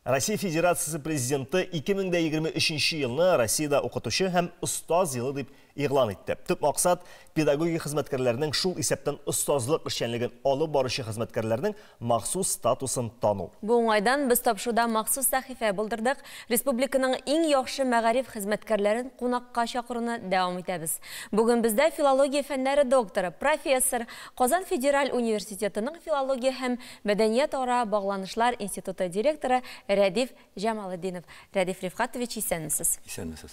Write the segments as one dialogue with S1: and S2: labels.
S1: Россия Федерациясе Президенты 2023 елны Россиядә укытучы һәм остаз елы дип игълан итте. Төп максат педагогик хезмәткәрләрнең, шул исәптән остазлык эшчәнлеген алып баручы хезмәткәрләрнең махсус статусын тану.
S2: Бу уңайдан без тапшыруда махсус сәхифә булдырдык. Республиканың иң яхшы мәгариф хезмәткәрләрен кунакка чакыруны дәвам итәбез. Бүген бездә филология фәннәре докторы, профессор, Казан федераль университетының филология һәм Мәдәниятара багланышлар институты директоры Рәдиф Җамалетдинов. Рәдиф Рифкатович, исәнмесез.
S3: Исәнмесез.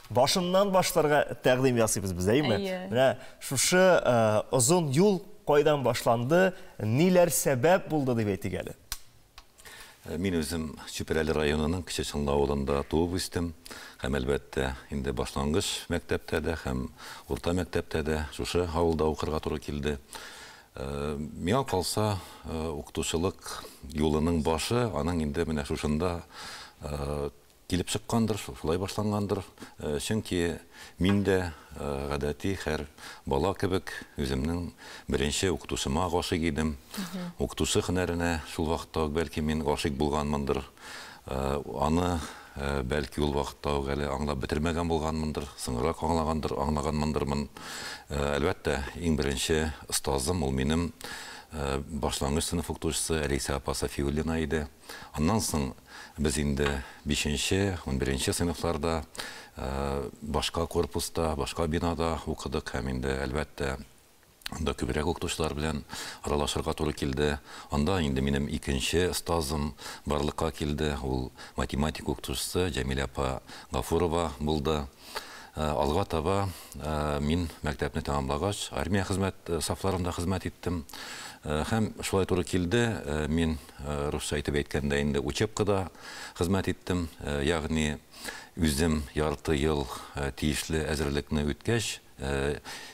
S1: Башыннан башларга тәкъдим ясыйбыз без, әйеме?
S2: Әйе.
S1: Менә шушы озын юл кайдан башланды, ниләр сәбәп булды дип әйтик әле.
S3: Мин үзем Чүпрәле районының Кече Чынлы авылында туып үстем. Һәм, әлбәттә, инде башлангыч мәктәптә дә һәм урта мәктәптә дә шушы авылда укырга туры килде. Миңа калса, укытучылык юлының башы аның инде менә шушында килеп чыккандыр, шулай башлангандыр. Чөнки мин дә гадәти һәр бала кебек үземнең беренче укытучыма гашыйк идем. Укытучы һөнәренә шул вакытта ук бәлки мин гашыйк булганмындыр. Аны бәлки ул вакытта ук әле аңлап бетермәгән булганмындыр, соңрак аңлагандыр, аңлаганмындырмын. Әлбәттә, иң беренче остазым ул минем башлангыч сыйныф укытучысы Әлисә апа Сафиуллина иде. Аннан соң без инде бишенче, унберенче сыйныфларда башка корпуста, башка бинада укыдык һәм инде, әлбәттә, анда күбрәк укытучылар белән аралашырга туры килде. Анда инде минем икенче остазым барлыкка килде. Ул математика укытучысы Җәмилә апа Гафурова булды. Алга таба мин мәктәпне тәмамлагач, армия хезмәт сафларында хезмәт иттем. Һәм шулай туры килде, мин русча әйтеп әйткәндә инде учебкада хезмәт иттем. Ягъни үзем ярты ел тиешле әзерлекне үткәч,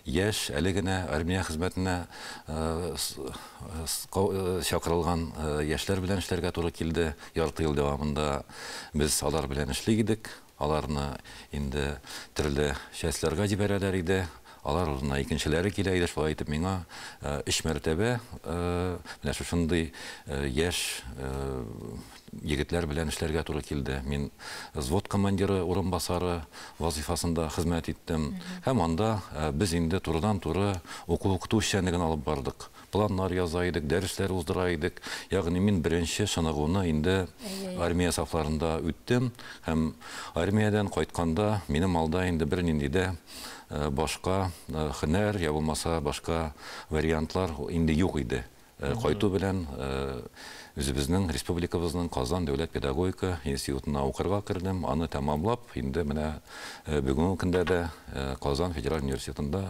S3: Яшь, әле генә армия хезмәтенә чакырылган яшьләр белән эшләргә туры килде. Ярты ел дәвамында без алар белән эшли идек. Аларны инде төрле частьләргә җибәрәләр иде. Алар урынына икенчеләре килә иде. Шулай итеп миңа өч мәртәбә менә шушындый яшь Егетләр белән эшләргә туры килде. Мин взвод командиры урынбасары вазыйфасында хезмәт иттем. Һәм анда без инде турыдан-туры уку-укыту эшчәнлеген алып бардык. Планнар яза идек, дәресләр уздыра идек. Ягъни мин беренче чыныгуны инде армия сафларында үттем. Һәм армиядән кайтканда минем алда инде бернинди дә башка һөнәр, я булмаса башка вариантлар инде юк иде. Кайту белән үзебезнең республикабызның Казан дәүләт педагогика институтына укырга кердем. Аны тәмамлап, инде менә бүгенге көндә дә Казан федераль университетында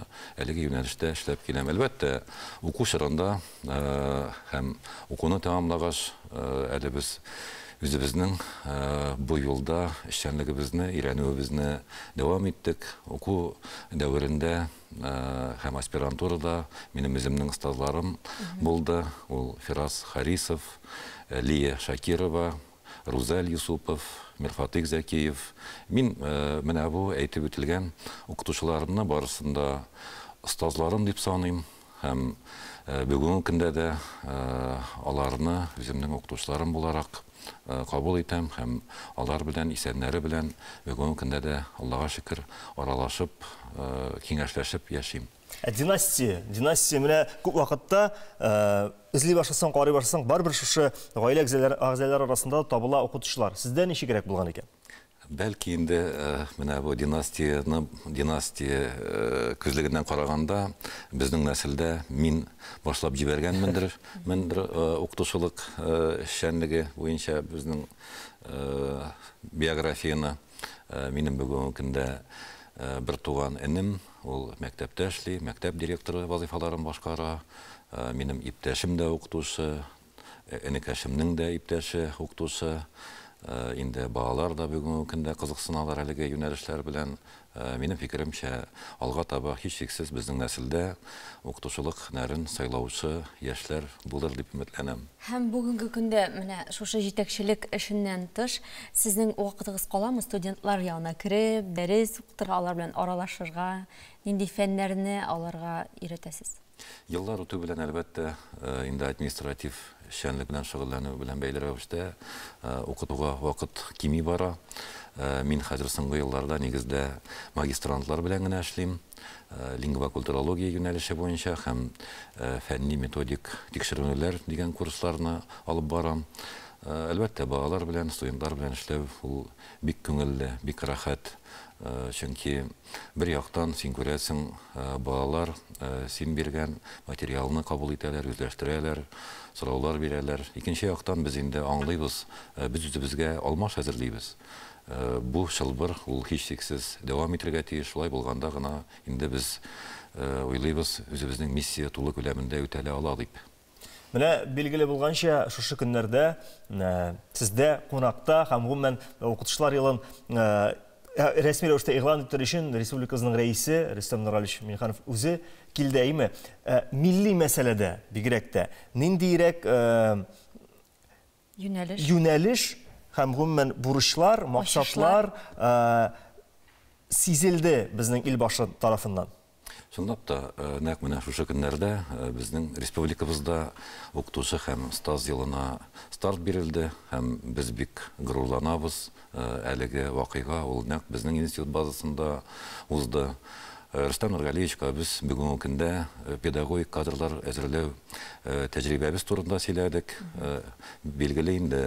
S3: әлеге юнәлештә эшләп киләм. Әлбәттә, уку чорында һәм укуны тәмамлагач, әле без үзебезнең бу юлда эшчәнлегебезне, өйрәнүебезне дәвам иттек. Уку дәверендә Һәм аспирантурада минем үземнең остазларым булды. Ул Фирас Харисов, Лия Шакирова, Рузәл Юсупов, Мирфатыйх Зәкиев. Мин менә бу әйтеп үтелгән укытучыларымны барысын да остазларым дип саныйм. Һәм бүгенге көндә дә аларны үземнең укытучыларым буларак кабул итәм һәм алар белән, исәннәре белән бүгенге көндә дә, Аллага шөкер, аралашып, киңәшләшеп яшим.
S1: Ә династия, династия менә күп вакытта эзли башласаң, карый башласаң, барыбер шушы гаилә әгъзалары арасында да табыла укытучылар. Сездә ничегрәк булган икән?
S3: Бәлки инде менә бу династияне, династия күзлегеннән караганда, безнең нәселдә мин башлап җибәргәнмендер, мендер укытучылык эшчәнлеге буенча безнең биографияне. Минем бүгенге көндә бер туган энем, ул мәктәптә эшли, мәктәп директоры вазыйфаларын башкара. Минем иптәшем дә укытучы, Энекәшемнең дә иптәше, укытучы. Инде балалар да бүгенге көндә кызыксыналар әлеге юнәлешләр белән. Минем фикеремчә, алга таба һичшиксез безнең нәселдә укытучылык һөнәрен сайлаучы яшьләр булыр дип өметләнәм.
S2: Һәм бүгенге көндә менә шушы җитәкчелек эшеннән тыш, сезнең вакытыгыз каламы студентлар янына кереп, дәрес укытырга, алар белән аралашырга, нинди фәннәрне аларга өйрәтәсез?
S3: Еллар үтү белән, әлбәттә, инде административ эшчәнлек белән шөгыльләнү белән бәйле рәвештә укытуга вакыт кими бара. Мин хәзер соңгы елларда нигездә магистрантлар белән генә эшлим. Лингвокультурология юнәлеше буенча һәм фәнни методик тикшеренүләр дигән курсларны алып барам. Әлбәттә, балалар белән, студентлар белән эшләү ул бик күңелле, бик рәхәт. Чөнки бер яктан син күрәсең, балалар син биргән материалны кабул итәләр, үзләштерәләр, сораулар бирәләр. Икенче яктан без инде аңлыйбыз, без үзебезгә алмаш әзерлибез. Бу чылбыр ул һичшиксез дәвам итәргә тиеш. Шулай булганда гына инде без уйлыйбыз, үзебезнең миссия тулы күләмендә үтәлә ала дип.
S1: Менә билгеле булганча, шушы көннәрдә сездә кунакта һәм гомумән укытучылар елын рәсми рәвештә игълан итү өчен республикабызның рәисе Рөстәм Нургалиевич Миңнеханов үзе килде, әйме? Милли мәсьәләдә бигрәк тә ниндирәк юнәлеш һәм гомумән бурычлар, максатлар сизелде безнең ил башы тарафыннан?
S3: Чынлап та, нәкъ менә шушы көннәрдә безнең республикабызда укытучы һәм остаз елына старт бирелде, һәм без бик горурланабыз. Әлеге вакыйга ул нәкъ безнең институт базасында узды. Рөстәм Нургалиевичка без бүгенге көндә педагогик кадрлар әзерләү тәҗрибәбез турында сөйләдек. Билгеле инде,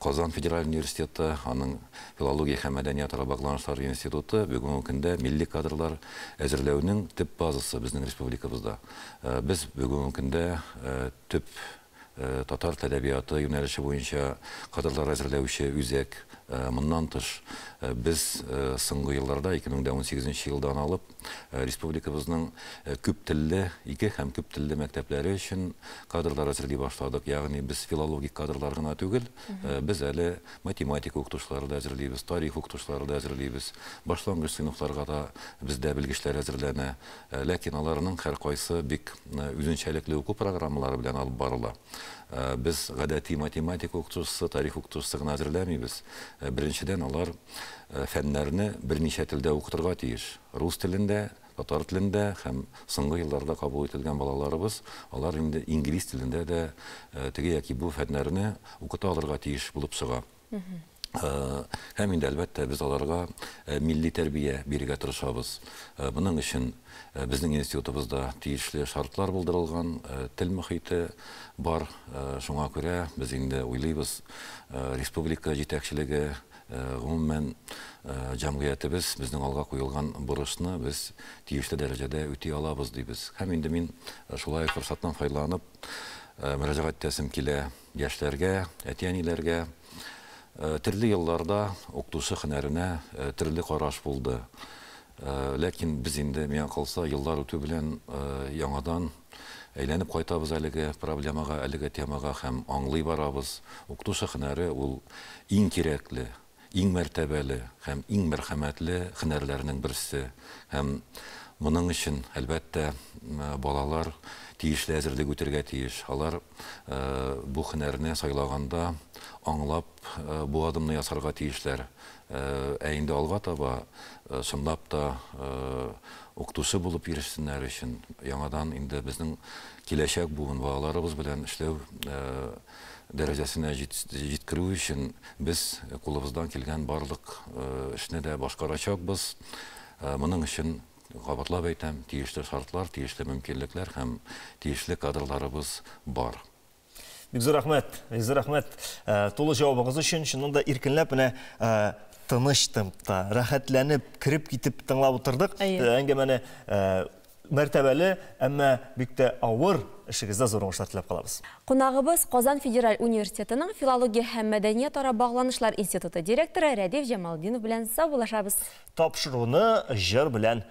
S3: Казан федераль университеты, аның филология һәм мәдәниятара багланышлар институты бүгенге көндә милли кадрлар әзерләүнең төп базасы безнең республикабызда. Без бүгенге көндә төп татар әдәбияты юнәлеше буенча кадрлар әзерләүче үзәк. Моннан тыш, без соңгы елларда 2018 елдан алып республикабызның күп телле, ике һәм күп телле мәктәпләре өчен кадрлар әзерли башладык. Ягъни без филологик кадрлар гына түгел, без әле математика укытучылары да әзерлибез, тарих укытучылары да әзерлибез. Башлангыч сыйныфларга да бездә белгечләр әзерләнә. Ләкин аларның һәркайсы бик үзенчәлекле уку программалары белән алып барыла. Без гадәти математика укытучысы, тарих укытучысы гына әзерләмибез. Беренчедән, алар фәннәрне берничә телдә укытырга тиеш. Рус телендә, татар телендә һәм соңгы елларда кабул ителгән балаларыбыз, алар инде инглиз телендә дә теге яки бу фәннәрне укыта алырга тиеш булып чыга. Һәм инде әлбәттә без аларга милли тәрбия бирергә тырышабыз. Моның өчен безнең институтыбызда тиешле шартлар булдырылган, тел мохите бар. Шуңа күрә без инде уйлыйбыз, республика җитәкчелеге, гомумән җәмгыятебез безнең алга куелган бурычны без тиешле дәрәҗәдә үти алабыз дибез. Һәм инде мин шулай форсаттан файдаланып мөрәҗәгать итәсем килә яшьләргә, әти-әниләргә. Төрле елларда укытучы һөнәренә төрле караш булды. Ләкин без инде, миңа калса, еллар үтү белән яңадан әйләнеп кайтабыз әлеге проблемага, әлеге темага һәм аңлый барабыз. Укытучы һөнәре ул иң кирәкле, иң мәртәбәле һәм иң мәрхәмәтле һөнәрләрнең берсе. Һәм моның өчен, әлбәттә, балалар тиешле әзерлек үтәргә тиеш. Алар бу һөнәрне сайлаганда аңлап бу адымны ясарга тиешләр. Ә инде алга таба чынлап та укытучы булып ирешсеннәр өчен яңадан инде безнең киләчәк буын балаларыбыз белән эшләү дәрәҗәсенә җиткерү өчен без кулыбыздан килгән барлык эшне дә башкарачакбыз. Моның өчен кабатлап әйтәм, тиешле шартлар, тиешле мөмкинлекләр һәм тиешле кадрларыбыз бар.
S1: Бик зур рәхмәт, бик зур рәхмәт. Тулы җавабыгыз өчен, чыннан да иркенләп менә тыныч темпта, рәхәтләнеп, кереп китеп тыңлап утырдык. Әңгәмәне мәртәбәле, әмма бик тә авыр эшегездә зур уңышлар теләп калабыз.
S2: Кунагыбыз Казан федераль университетының филология һәм мәдәниятара багланышлар институты директоры Рәдиф Җамалдинов белән саубуллашабыз.
S1: Тапшыруны җыр белән